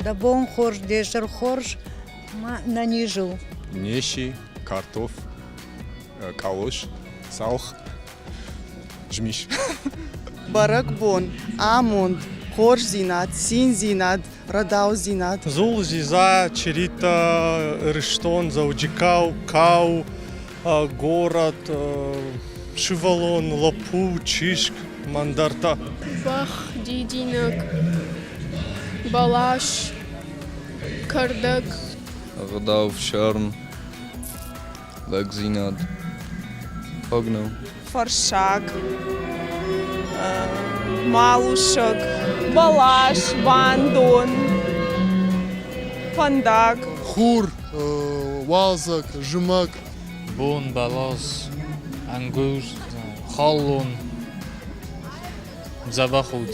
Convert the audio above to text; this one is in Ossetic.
Дӕ бон хорз, де зӕр хорз, ма нӕниз у. Неси, картоф, къалос, цалх, змис. Бӕрӕгбон, амонд, хорздзинад, циндзинад, рӕдаудзинад. Дзул, дзидза, чыритӕ, Ирыстон, Дзӕуджыхъӕу, кау, город, сывӕллон, лӕппу, чызг, мӕндӕртӕ. Бӕх, дидинӕг, бӕлас, кӕрдӕг. Ӕгъдау, фсарм, лӕгдзинад. Фаг нӕу. Фӕрссаг, малусӕг, бӕлас, бандон, фӕндаг. Хур, уалдзӕг, зымӕг. Бон, бӕлас, ӕнгуз, халон, дзӕбӕх уд.